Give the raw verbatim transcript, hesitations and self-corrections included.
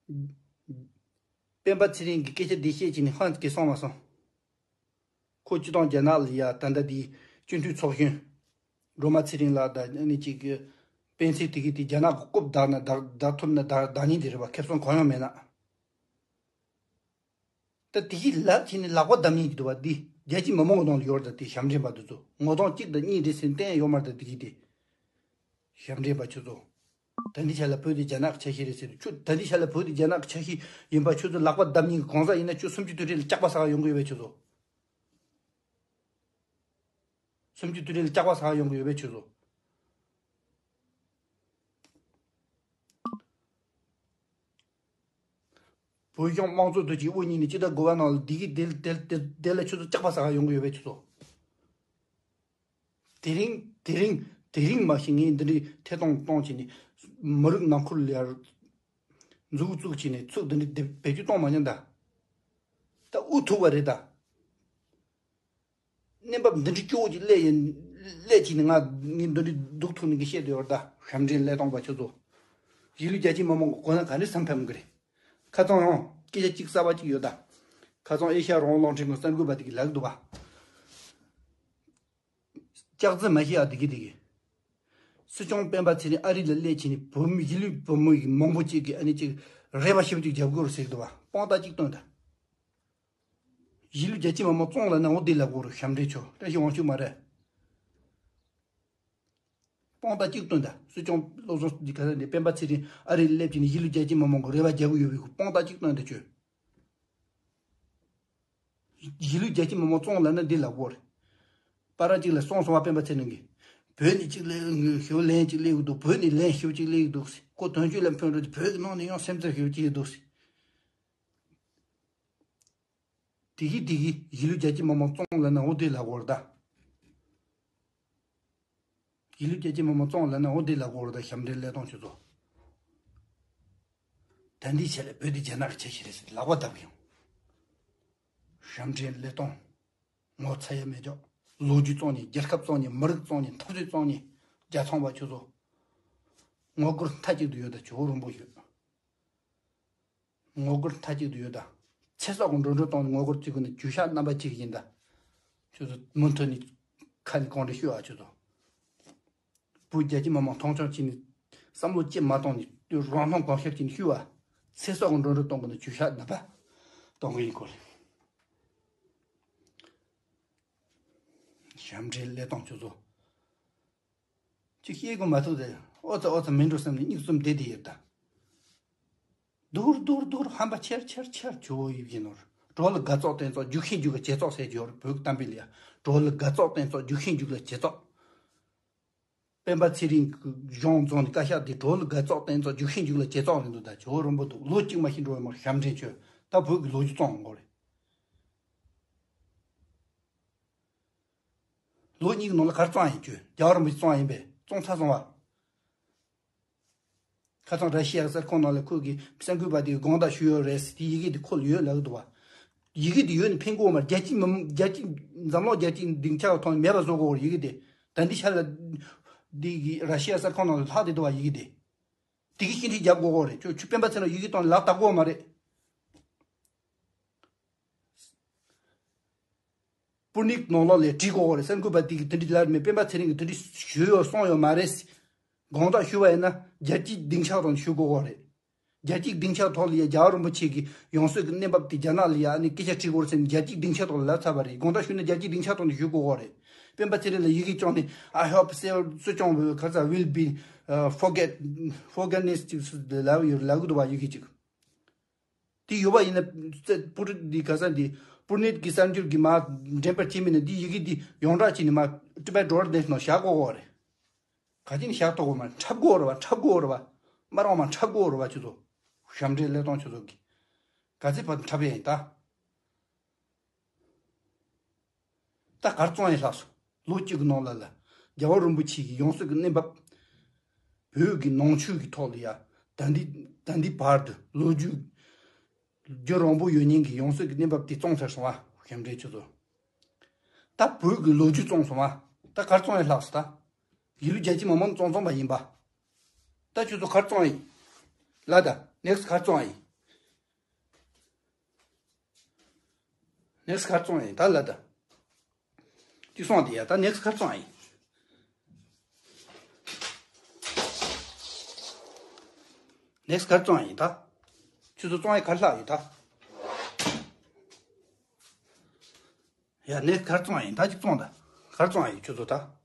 སྤེན་པ་ཚེ་རིང་གི་སྐད་ཆ་འདི་བཤད་ཀྱི་ནི་ཧང་གི་སོང་མ་སོང་། ཁོ་སྤྱི་བཏང་རྒྱ་ནག་ལ་ཡ་ད་ལྟ་དེ་སྤྱི་འཐུས་ཚོགས་གཞོན་སྒྲོལ་མ་ཚེ་རིང་ལགས་དང་ཨ་ནི་གཅིག་གི་སྤེན་ཚེ་དེ་གི་དེ་རྒྱ་ནག་གི་རྐུབ་བདག་ན་བདག་བདག་ཐུབ་ན་བདག་བདག་ཉིད་དེ་རེད་བ། ཁེ་བཟང་གང་ཡང་མེད་ན། ད་དེ་གི་ལབ་བྱས་ནས་ལག་པ་བརྡབ་ཉན་གྱི་འདུག་བ། འདི་རྒྱལ་སྤྱིའི་མི་མང་གི་ནང་ལ་ཡོད་རེད། ད་དེ་ཞབས་འདྲེན་པ་འདི་ཚོ་ངོ་གདོང་གཅིག་དང་གཉིས་རེད་ཟེར་བསྟན་ཡོད་མ་རེད། ད་དེ་གི་དེ་ཞབས་འདྲེན་པ་ཁྱོད་ཚོ། ད་འདི་ཆ་ལ་བོད་དེ་རྒྱ་ནག་གི་ཆ་ཤས་རེད་ཟེར་དུས། ཁྱོད་ད་འདི་ཆ་ལ་བོད་དེ་རྒྱ་ནག་གི་ཆ་ཤས་ཡིན་པ་ཁྱོད་ཚོ་ལག་པ་བརྡབ་ཉན་གི། གང་ཟག་ཡིན་ན་ཁྱོད་སུམ་ཅུ་དུས་དྲན་ལ་སྐྱག་པ་ཟ་ག་ཡོང་གི་ཡོད་པས་ཁྱོད་ཚོ། སུམ་ཅུ་དུས་དྲན་ལ་སྐྱག་པ་ཟ་ག་ཡོང་གི་ཡོད་པས་ཁྱོད་ཚོ། བོད་གཞུང་དམངས་གཙོ་དུ་ཅིག་དབུ་བརྙེས་ནས་སྤྱི་ཟླ་དགུ་པ་ནང་ལ་འདི་གི་དེ་དེ་དེ་དེ་ལ་ཁྱོད་ཚོ་སྐྱག་པ་ཟ་ག་ཡོང་གི་ཡོད་པས་ཁྱོད་ཚོ། དེ་རིང་དེ་རིང་དེ་རིང་མ་གཞི་ངས་འདི་འདྲའི་ཐད་གཏོང་གཏོང་བྱས་ནས་མི་རིགས་ནང་ཁུལ་ལ་ཡར་མཛུབ་བཙུགས་བྱས་ནས་ཚུགས་འདི་འདྲའི་བེད་སྤྱོད་གཏོང་མ་མྱོང་ད། ད་དབུ་ཐུག་པ་རེད་ད། གནས་བབ་འདི་འདྲའི་སྐྱོ་བོ་ཅིག་སླེབས་ཡིན་སླེབས་ཀྱིན་ནི་ང་ངས་འདི་འདྲའི་སྡུག་ཐུག་ནི་གི་བཤད་དུ་ཡོད་ད། ཞབས་འདྲེན་ལས་སྟོང་པ་ཁྱོད་ཚོ། གཞིས་ལུས་རྒྱ་ཆེ་མི་མང་གི་གོ་ན་ག་འདྲའི་སེམས་ཕམ་གི་རེད། ཁ་ཚང་ཡང་སྐད་ཆ་གཅིག་གསར་པ་གཅིག་ཡོད་ད། ཁ་ཚང་ཨེ་ཤ་རང་དབང་རླུང་འཕྲིན་གི་གསར་འགོད་པ་དེ་གི་ལབ་འདུག་པ། ལྕགས་རྩི་མ་ཤི་ཨ་དེ་གི་དེ་གི། སྲིད་སྐྱོང་སྤེན་པ་ཚེ་རིང་ཨ་རི་ལ་སླེབས་ཕྱིན་ནས་བོད་མི་གཞིས་ལུས་བོད་མི་གི་མང་པོ་གཅིག་གི་ཨ་ནི་གཅིག་རེ་བ་ཞིབ་ཅིག་རྒྱབ་དགོས་རེད་ཟེར་འདུག་པ། དཔང་རྟགས་གཅིག་སྟོན་ད། གཞིས་ལུས་རྒྱ་ཆེ་མི་མང་བཙོང་ལབ་ན་འོ་དེ་ལབ་དགོས་རེད། ཞབས་འདྲེན་ཆོ་བཀྲ་ཤིས་དབང་ཕྱུག་མ་རེད། དཔང་རྟགས་གཅིག་སྟོན་ད། སྲིད་སྐྱོང་བློ་བཟང་འདི་ག་ས་ནས་སྤེན་པ་ཚེ་རིང་ཨ་རི་སླེབས་ཀྱི་ནི་གཞིས་ལུས་རྒྱ་ཆེ་མི་མང་གི་རེ་བ་རྒྱག་གི་ཡོད་པའི་དཔང་རྟགས་གཅིག་སྟོན་ད་ཁྱོད། གཞིས་ལུས་རྒྱ་ཆེ་མི་མང་བཙོང་ལབ་ན་འདི་ལབ་དགོས་རེད། པ་ར་གཅིག་ལ་སོང་སོང་བ་སྤེན་པ་ཚེ་རིང་གིས། བོད་ནས་གཅིག་ལས་ཞིབ་ལན་གཅིག་སླེབས་ཀྱི་འདུག་བོད་ནས་ལན་ཞིབ་གཅིག་སླེབས་ཀྱི་འདུག་ཁོ་དོན་གཅོད་ལ་ཕན་རོགས་ཀྱི་བོད་ཀྱི་ནང་ནས་ཡང་སེམས་ཚོར་ཞིབ་གཅིག་འདུག་དེ་གི་དེ་གི་གཞིས་ལུས་རྒྱ་ཆེ་མི་མང་བཙོང་ལབ་ན་འོ་དེ་ལབ་དགོས་རེད་ད། གཞིས་ལུས་རྒྱ་ཆེ་མི་མང་བཙོང་ལབ་ན་འོ་དེ་ལབ་དགོས་རེད་ད། ཞབས་འདྲེན་ལས་སྟོང་ཁྱོད་ཚོ། ད་འདི་བྱས་ལ་བོད་དེ་རྒྱ་ནག་གི་ཆ་ཤས་རེད་ཟེར་ལག་པ་བརྡབ་ཡོང་། ཞབས་འདྲེན་ལས་སྟོང་། ངོ་ཚ་ཡ་མེད་ཅོག་ལོ་རྒྱུས་བཙོང་ནས། རྒྱལ་ཁབ་བཙོང་ནས། མི་རིགས་བཙོང་ནས། འཐབ་རྩོད་བཙོང་ནས། རྒྱལ་ཚོང་པ་ཁྱོད་ཚོ། ངོ་རྒོལ་མཐའ་གཅིག་ཏུ་ཡོད་ད། ཇོ་བོ་རིན་པོ་ཡོད། ངོ་རྒོལ་མཐའ་གཅིག་ཏུ་ཡོད་ད། ཚེ་སྲོག་གི་འགྲོ་གྲོན་གཏོང་ནས་ངོ་རྒོལ་བྱེད་དགོས་ན་ཇུས་ཤག་རྣམ་པ་གཅིག་ཡིན་ད། ཁྱོད་ཚོ་མུ་མཐུད་ནས་ཁ་ནས་གང་དྲན་ཤོད་ཨ་ཁྱོད་ཚོ། བོད་རྒྱ་ཆེ་མི་མང་མཐོང་ཆུང་བྱས་ནས་བསམ་བློ་ཅི་མ་གཏོང་ནས་རང་སྣང་གང་ཤར་བྱས་ནས་ཤོད་ཨ། ཚེ་སྲོག་གི་འགྲོ་གྲོན་གཏོང་དགོས་ན་ཇུས་ཤག་རྣམ་པ་གཏོང་གི་ཡིན་ཁོ་རེད། ཞབས་འདྲེན་ལས་སྟོང་ཁྱོད་ཚོ། ཅིག་ཤེས་དགོས་མ་ཐུག་དེ། ཨོ་ཙི་ཨོ་ཙི་མིན་འགྲོ་བསམ་ནས་མིག་བཙུམ་བསྡད་དེ་ཡོད་ད། སྡུག་རུ་སྡུག་རུ་སྡུག་རུ་ཧམ་པ་ཆེར་ཆེར་ཆེར་ཇོ་བོ་ཡིད་བཞིན་ནོར། གྲོགས་ལ་དགའ་ཚོགས་བསྟན་ཚོགས། རྒྱུག་ཤིང་རྒྱུག་ལ་ཇེ་ཚོགས་ཟེར་གྱི་ཡོད་རེད་བོད་ཀྱི་གཏམ་དཔེ་ལ་ཡ། གྲོགས་ལ་དགའ་ཚོགས་བསྟན་ཚོགས། རྒྱུག་ཤིང་རྒྱུག་ལ་ཇེ་ཚོགས། སྤེན་པ་ཚེ་རིང་གི་གཞུང་བཙོང་ནས་བཀའ་ཤག་དེ། གྲོགས་ལ་དགའ་ཚོགས་བསྟན་ཚོགས། རྒྱུག་ཤིང་རྒྱུག་ལ་ཇེ་ཚོགས་རེད་འདུག་ད་ཇོ་བོ་རིན་པོ་འདུག་ལོ་གཅིག་མ་ཤི་འགྲོ་བའི་མར་ཞབས་འདྲེན་ཆོས་ད་བོད་ཀྱི་ལོ་རྒྱུས་བཙོང་འོང་གོ་རེད། ལོ་གཉིས་ཀྱི་ནང་ལ་གར་བཙོང་ཡིན་ཁྱོད། རྒྱལ་བ་རིན་པོ་ཆེ་བཙོང་ཡིན་པས་བཙོང་ཚར་སོང་བ། ཁ་སང་ར་ཤི་ཡ་གསར་ཁང་ནང་ལ་ཁོས་ཀྱི་གསར་འགོད་པ་དེ་གི་དགོངས་དག་ཞུས་ཡོད་རེད་ཟེར་དེ་ཡི་གེ་དེ་ཁོ་ལ་ཡོད་ལབ་ཀྱི་འདུག་བ། ཡི་གེ་དེ་ཡོད་ནི་ཕན་གྱི་ཡོད་མ་རེད། རྒྱལ་སྤྱི་མི་རྒྱལ་སྤྱི་འཛམ་གླིང་རྒྱལ་སྤྱིའི་སྡིངས་ཆ་ཐོག་ནས་མེད་པ་བཟོ་དགོས་རེད་ཡི་གེ་དེ། ད་འདི་ཤར་ལ་འདི་གི་ར་ཤི་ཡ་གསར་ཁང་ནང་ལ་ལྷག་བསྡད་འདུག་བ་ཡི་གེ་དེ། དེ་གི་ཤིན་ཏུ་རྒྱབ་དགོས་གོ་རེད། ཁྱོད་ཁྱོད་སྤེན་པ་ཚེ་རིང་ཡི་གེ་སྟོང་ལག་བསྟར་དགོས་མ་རེད། པུར་ནིག་ནང་ལོགས་ལ་བྲིས་དགོས་གོ་རེད། གསར་འགོད་པ་དེ་གི་དེ་འདྲི་ལར་མེད། སྤེན་པ་ཚེ་རིང་གི་དེ་འདྲི་ཞུས་ཡོད་སོང་ཡོད་མ་རེད། དགོངས་དག་ཞུ་བ་ཡིན་ན་རྒྱལ་སྤྱིའི་སྡིངས་ཆ་ཐོག་ནས་ཞུ་དགོས་གོ་རེད། རྒྱལ་སྤྱིའི་སྡིངས་ཆ་ཐོག་ལ་ཡ་རྒྱལ་བ་རིན་པོ་ཆེ་གི་ཡང་སྲིད་ཀྱི་གནས་བབ་དེ་རྒྱ་ནག་ལ་ཡ་ནི་སྐད་ཆ་དྲི་དགོས་རེད་ཟེར་ནས་རྒྱལ་སྤྱིའི་སྡིངས་ཆ་ཐོག་ལ་ལབ་ཚར་བ་རེད། དགོངས་དག་ཞུས་ན་རྒྱལ་སྤྱིའི་སྡིངས་ཆ་ཐོག་ནས་ཞུ་དགོས་གོ་རེད། སྤེན་པ་ཚེ་རིང་ལ་ཡི་གེ་བཅོག་ནས་I hope སྲིད་སྐྱོང་བོད་ག་ས་will be forget forgiveness ཅིག་ལབ་ཡོད་ལབ་གི་འདུག་བ་ཡི་གེ་ཅིག་དེ་ཡོད་པ་ཡིན་ན་རྩེ་པུ་རི་འདི་ག་ས་འདི་པུར་ནེད་ཀྱི་གསར་འགྱུར་གྱི་མ་འདྲེན་པར་བྱེད་མིན་ན་འདི་ཡི་གེ་འདི་ཡོངས་གྲགས་བྱས་ནས་མ་ཊི་བེཊ་ཌོ་ལར་ནེ་ཤ་ནལ་བཞག་དགོས་གོ་རེད། ག་ཅི་ནས་བཞག་ཐུབ་གོ་མ་འཁྲབ་དགོས་རེད་བ། འཁྲབ་དགོས་རེད་བ། མ་རང་མ་འཁྲབ་དགོས་རེད་བ། ཁྱོད་ཚོ་ཞབས་འདྲེན་ལས་སྟོང་ཁྱོད་ཚོ་གི་ག་ཚད་བར་དུ་འཁྲབ་ཡ་ཡིན་ད། ད་གར་བཙོང་ཡས་ལྷག་སོང་། ལོ་གཅིག་གི་ནང་ལ་ལ་རྒྱལ་བ་རིན་པོ་ཆེ་གི་ཡང་སྲིད་ཀྱི་གནས་བབ། བོད་ཀྱི་ནང་ཆོས་ཀྱི་ཐོག་ལ་ཡ་ད་འདི་ད་འདི་བར་དུ་ལོ་རྒྱུས་རྒྱུན་རིང་པོ་ཡོད་མཁན་གྱི་ཡང་སྲིད་ཀྱི་གནས་བབ་དེ་བཙོང་ཚར་སོང་ཨ། ཞབས་འདྲེན་ཁྱོད་ཚོ། ད་བོད་ཀྱི་ལོ་རྒྱུས་བཙོང་སོང་ཨ། ད་གར་བཙོང་ཡས་ལྷག་སོང་ད། གཞིས་ལུས་རྒྱལ་སྤྱིའི་མི་མང་བཙོང་བཙོང་པ་ཡིན་པ། ད་ཁྱོད་ཚོ་གར་བཙོང་ཡིན། ལ་ད་ནེག་སི་གར་བཙོང་ཡིན། next ག་རེ་བཙོང་ཡིན་ད་ལ་ད། གཅིག་སོང་དེ་ཡ་ད་next ག་རེ་བཙོང་ཡིན། next ག་རེ་བཙོང་ཡིན་ད། ཁྱོད་ཚོ་བཙོང་ཡ་ག་རེ་ལྷག་ཡོད་ད། ཡ་next ག་རེ་བཙོང་ཡིན་ད་གཅིག་བཙོང་ད། ག་རེ་བཙོང་ཡིན་ཁྱོད་ཚོ་ད།